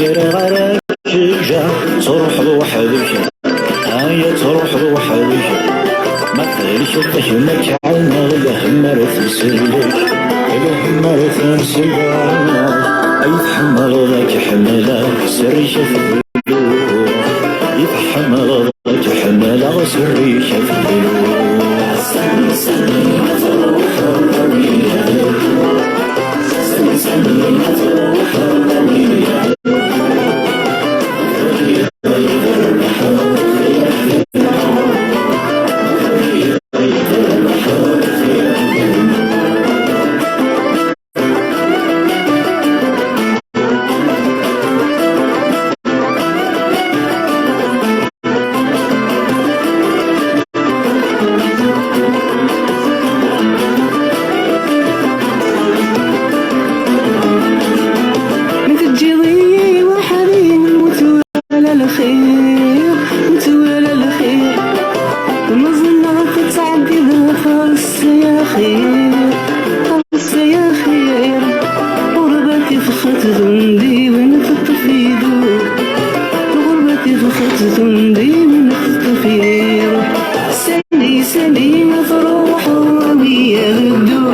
غير جا تروح وحدك، هيا تروح وحدك، ما تهلك ما تعلم الهم تسلك، الهم تسلك، اي تحمل ذاك حمل سري شف، يتحمل ذاك حمل سري شف. سني سني تروح، سني سني تروح. ما تجري وحدي نموت على الخير، نموت على الخير، ما تتعدي بالخاص يا خير، خاص يا خير، غربتي فخت ذنبي وين تطفي دو، غربتي فخت ذنبي وين تطفي. سني سني تروح ويا الدو،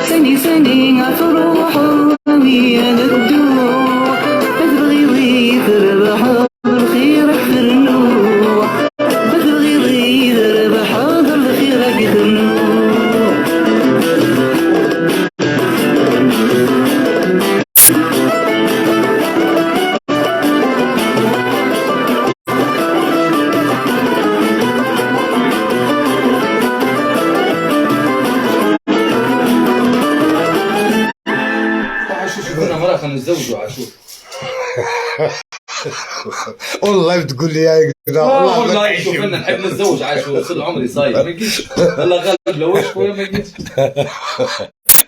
سني سني تروح ويا الدو، تبغي تربح الخير أكثر نوع، تبغي تربح الخير أكثر نوع. عاشور، شوف لنا مرة خلينا نتزوجوا عاشور. والله تقول لي هكذا. والله شوف لنا، نحب نتزوج عاشور، وصل عمري صاير ما لقيتش، الله غالب، لو وش خويا ما لقيتش.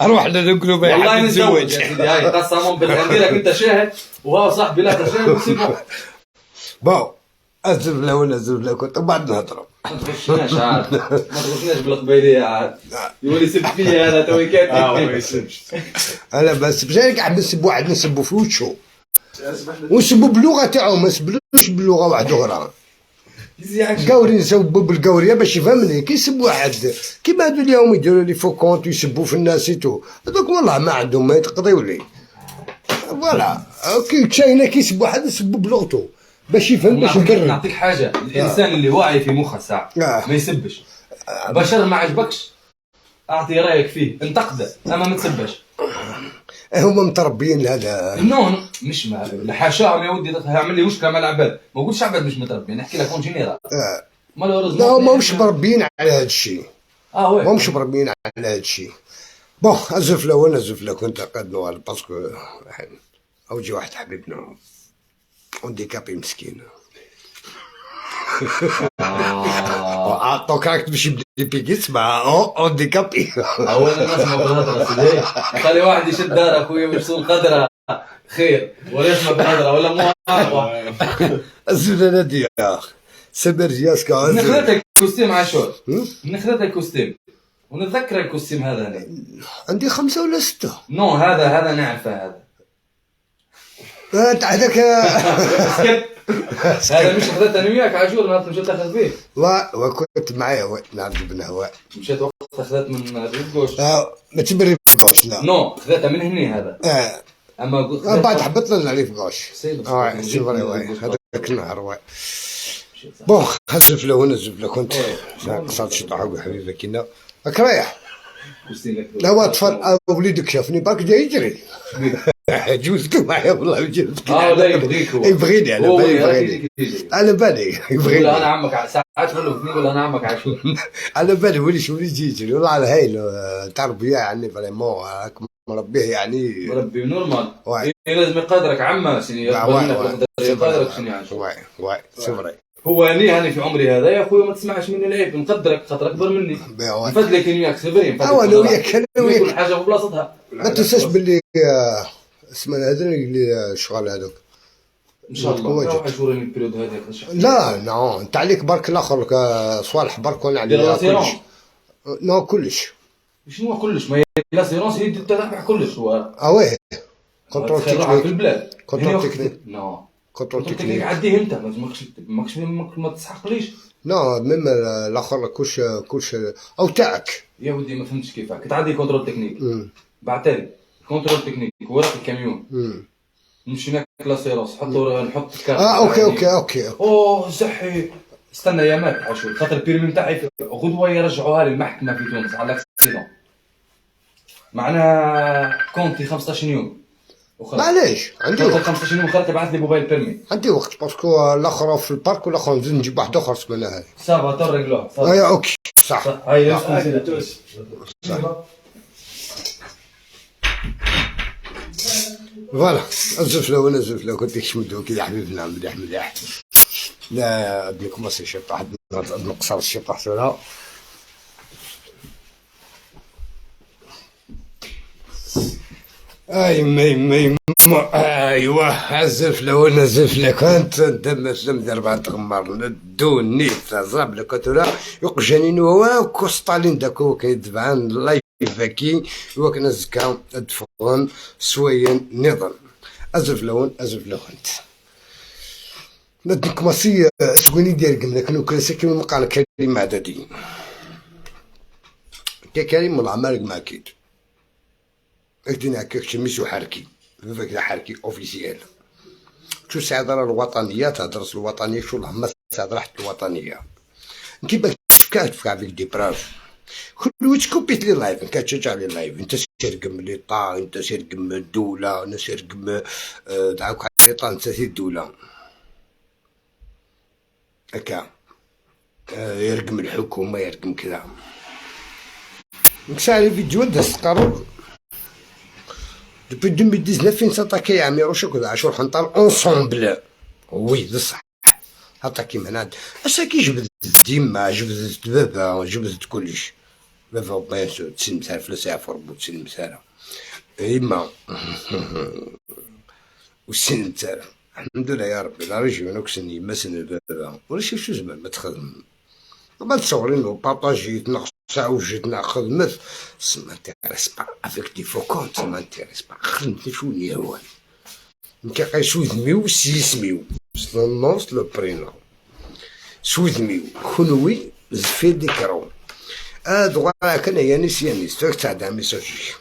اروح نقولوا ما والله يحب نتزوج يتزوج. يا سيدي، هاي قسما بالله نديرك انت شاهد وهو صاحبي لا شاهد وسيبه. bon، ازف له ونزف له كنت وبعد نهضروا. ما تغشناش عاد، ما تغشناش بالقبيليه عاد، يولي يسب فيا انا توي اه كاتب. ما يسبش. انا بس بجاني قاعد نسب واحد، نسبو في وجهه ونسبو باللغة تاعو، ما نسبلوش باللغة واحدة اخرى. قاوري نسبو بالقاوريه باش يفهمني. كي يسب واحد كيما هادو اليوم يديروا les faux comptes ويسبوا في الناس et tout، هذوك والله ما عندهم ما يتقضيو لي. voilà، كي تشاينا كي يسب واحد يسبو بلغته باش يفهم، باش نعطيك يقرب. نعطيك حاجه، الانسان اللي واعي في مخه ساعة ما يسبش بشر. ما عجبكش اعطي رايك فيه، انتقده، اما ما تسبش. هما متربيين لهذا. non، مش ما حاشاهم يا ودي، يعمل لي مشكلة مع العباد. ما قلتش عباد مش متربيين، نحكي لك en général. Malheureusement. لا، هما مش مربيين على هذا الشيء. اه oui. ماهمش مربيين على هذا الشيء. bon، ازف له وانا ازف له كنت قد نوال parce que او جي واحد حبيبنا handicapé مسكين. عطو كراكت باش يبدا يبيكي، تسمع handicapé. اولا نسمع بالهضره سيدي، خلي واحد يشد دار اخويا ويصون قدره خير، ولا يسمع بالهضره ولا مو عارفه. ازف نادي سمير جياسكا. نخلت ال costume عاشور، نخلت ال costume ونتذكر ال costume هذا أنا. عندي خمسة ولا ستة. non، هذا نعرفه هذا. انت هذاك. سكت، هذا مش خذت انا وياك عاشور نهار مشيت تاخذ فيه؟ وكنت معايا نعم جبنا هو. مشيت وقت اخذت من rive gauche. ما تبري gauche لا. non، خذتها من هني هذا. اما قلت بعد حبط لنا rive gauche. c'est اه c'est vrai، oui، هذاك النهار oui. bon، هزف له ونزف له كنت قصاد شي طعام حبيبي كنا راك رايح. لا هو طفل وليدك شافني باك جاي يجري، جوزته معايا والله جوزت. اه لا، يبغيك هو. يبغيني على هو بالي. يراك يبغيني. يجيك يجري. على بالي. يقول يبغيني. انا عمك، ساعات تقول له يقول انا عمك عاشور. على بالي ولي شو يجي يجري، والله على هايل تربيه يعني vraiment راك مربيه يعني. مربي normal. oui. إيه، لازم يقدرك عمه شنو يقبل oui منك oui يقدر يقدرك شنو يعني. oui oui، c'est vrai. هو اني هاني في عمري هذا يا خويا، ما تسمعش مني العيب، نقدرك خاطر اكبر مني. oui. نفدلك انا وياك، c'est vrai نفدلك. أو أنا وياك، أنا وياك. كل حاجة في بلاصتها. ما تنساش باللي اسمه هذا اللي الشغل هذوك. ان شاء الله. واجد. روح عاشور ال période هذه. لا non، انت عليك برك الاخر صوالح برك وانا دير عليا l'assurance. كلش، non كلش. شنو هو كلش؟ ما هي l'assurance هي تتبع كلش هو. اه oui. contrôle تخيل روحك في تكنيك. البلاد. contrôle هنا وقت- technique. non، contrôle contrôle technique تكنيك. عديه انت، ماكش ما تسحقليش. non، même الاخر كلش كلش او تاعك. يا ودي ما فهمتش كيفاه كتعدي contrôle technique. بعتلي contrôle technique ورق الكاميون. نمشي هناك l'assurance، حطوا نحط الكارت. اه OK. اوه زحي، استنى يا مات عاشور، خاطر ال permis نتاعي غدوه يرجعوها لي المحكمة في تونس على l'accident، معناها compter 15 يوم وخلاص. معليش، عندي خاطر وقت. 15 يوم خلاص تبعث لي موبايل permis. عندي وقت parce que الاخر في ال parc والاخر نزيد نجيب واحد اخر السمانه هذه. ça va، ترجلوها. ايا OK، صح. صح، هاي اسكن. voilà، الزفله وانا الزفله كنت شمدو كي حبيبنا، مليح مليح. لا ابنكم سي شطح نقصر الشطح سولا. اي مي مي ما ايوا الزفله وانا الزفله كانت دم سلم دربع تغمر ندو نيت زرب لكتولا يقجانين هو كوستالين داكو كيدفعان لايف كي وكنا زكا دفغن سوين نظام ازفلون ازفلونت نديك ماسي سكوني ديال قمنا كنو كلاسيك كيما قال كريم عددي كريم والله ما اكيد اكدنا هكاك شميس حركي فاك حركي officiel. شو ساعة الوطنية تهدرس الوطنية، شو اللهم ساعة راحت الوطنية كي باك تفكا تفكا فيك des preuves. كل وتكوبيت les lives كتشجع les lives، انت سيرقم l'État، انت سيرقم الدولة، انا سيرقم دعوك على l'État، انت سير الدولة هكا يرقم الحكومة يرقم كذا. نكسا على فيديو داز تقرب depuis 2019 فين s'attaquer عميروش كذا عاشور حنطال ensemble. oui بصح attaquer من هاد اش كي جبدت ديما جبدت بابا جبدت كلش بابا bien sûr تسلم سالة فلوس يعرف ربو تسلم سالة اما وسن تاع الحمد لله يا ربي la région كسني ما سن بابا ولا شي شو زمان ما تخدم ما تصورين وبارطاجيت نقص وجدنا خدمت ça m'intéresse pas avec des faux comptes، ça m'intéresse pas. خدمت شو هو نتا سوذميو سيسميو نونس le prénom سوذميو كونوي زفير دي كرون دوغا كان يانيس يانيس توك تعدى message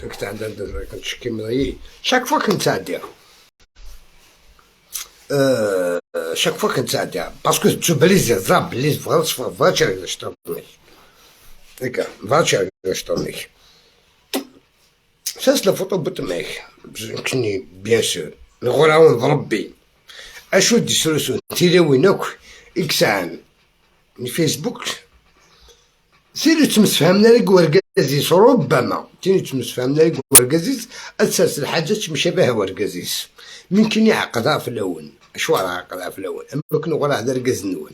توك تعدى كنتشكي من chaque fois كنت تعدي chaque fois كنت تعدي parce que تو بليزير زاب بليز فغا شطرني هكا فغا شطرني ساس la photo بتماك كني bien sûr نغراون ضربي اشو des solutions تيلاوينك اكس عام فيسبوك سيري تمسفهمنا لك ورقازيس ربما تيني تمسفهمنا لك ورقازيس اساس الحاجات مشابهة ورقازيس ممكن يعقدها في الاول شو راه عقدها في الاول اما كنو غير هذا رقاز نون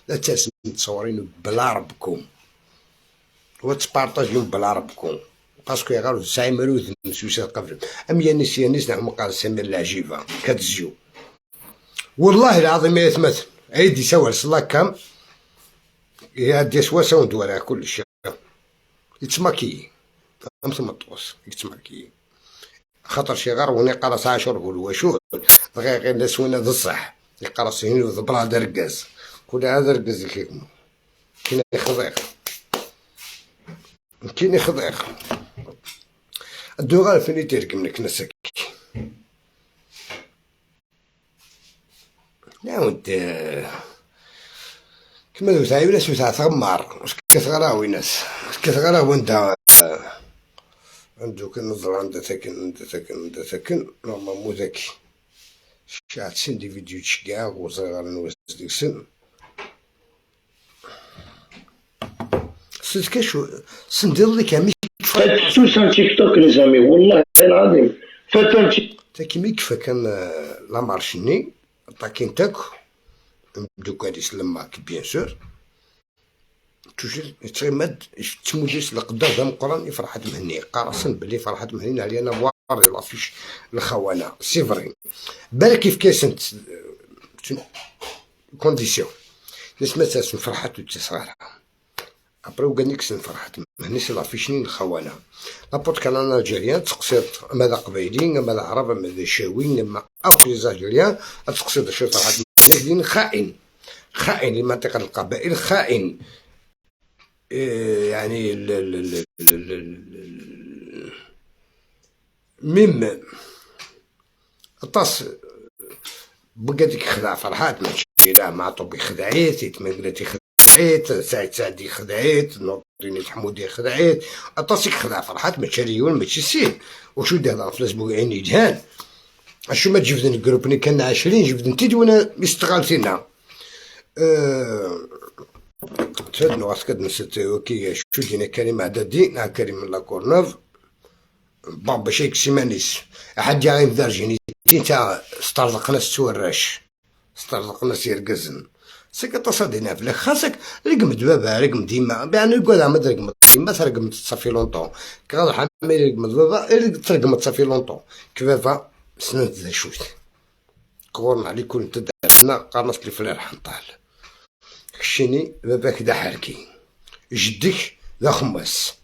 لا تاس متصورين بلا ربكم وتبارطاجيو بلا ربكم parce que غير زعيم مسوسة قبل ام يانيس يانيس نعم قال سمير العجيبة كتزيو والله العظيم يا ثمث عيدي سوال سلا كام يا دي سوا سوا ندوارها كلش يتماكي ام تمطوس يتماكي خاطر شي غير وني قرا عاشور هو شو دغيا غير الناس وين هذا الصح يقرا سهين وضبرا هذا ركاز كل هذا ركاز كيكمو كاين خضيق كاين خضيق الدوغال فين يتركم لك نسك لا وانت كما دوت ولا سوت تغمر واش كتغرا ناس كتغرا وانت عندو كنظر عند ساكن عند ساكن عند ساكن normalement ذكي شاعت سن des vidéos تشكاع وصغار نوز ديك سن سيت كاشو سندير لك عمي Faites tous un TikTok, les amis. والله العظيم. Faites un TikTok. تا كيما كيف كان la marche ني طاكين تاك دوكا لماك bien sûr toujours تغمد تموجيس لقدام القران فرحات مهني قرصن بلي فرحات مهني علينا voir l'affiche الخونة c'est vrai بالك كيف كاسنت condition ناس ما تاسم فرحات وتصغيرها après وقال لك فرحات مهني l'affiche الخونه n'importe quel Algérien تسقسيت ماذا قبايلين ماذا عرب ماذا شاوين ما او les Algériens تسقسيت شو فرحات مهني خائن، خائن لمنطقة القبائل، خائن إيه يعني ال ال ال ال ال même الطاس بقى ديك خدع فرحات ماشي لا معطوب خدعيت، يتمقلتي خدعيت، سعيد سعدي خدعيت، نور الدين حمودي خدعيت، الطاس خدع فرحات ماشي ريون ماشي سين وشو دار في الاسبوعين يجهان شو ما تجبدن ال groupe كان 20 جبدن تيد وانا استغالتينا تفدنو غاسكد نسيت كي شو دينا كريم عددي نا كريم La Courneuve. bon باش يكسيمانيس احد جاي مدرجيني تاع استرزقنا ستوراش استرزقنا سيرقزن سيك تصدينا فلك خاصك رقم بابا رقم ديما يعني يقول عمد رقم ديما ترقم ça fait longtemps كغاد حمي رقم بابا ترقم ça fait longtemps كيفا سنة ذا شوت كورنا علي كل تدعنا قرنص لي فلان حنطال كشيني باباك دا حركي جدك ذا خماس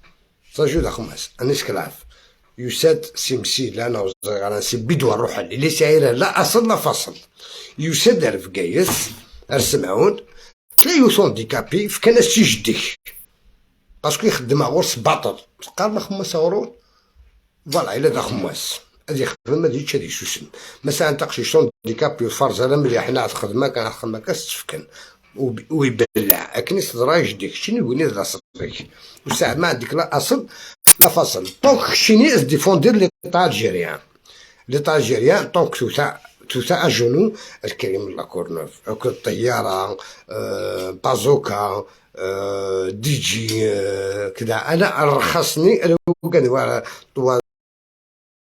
صاجو ذا خماس انا esclave يساد سيمسي لا انا سي بدو الروح اللي سايره لا اصل لا فصل يساد رفقايس ارسمعون تلا يوصون handicapé فكان سي جدك parce que يخدم غورس باطل قال ما خماس اورو voilà الا دا خماس هادي يخدم هادي هادي يسوسم مثلا تقشي handicapé فرزه مليح حنا خدمه كان خدمه كاس تفكن ويبلع اكني صدرا جديك شنو يقول ذا صدرك وساعة ما عندك لا اصل لا فصل donc شيني défendre l'État algérien، l'État algérien donc tout ça à genoux الكريم La Courneuve الطياره بازوكا دي جي كذا انا رخصني انا كان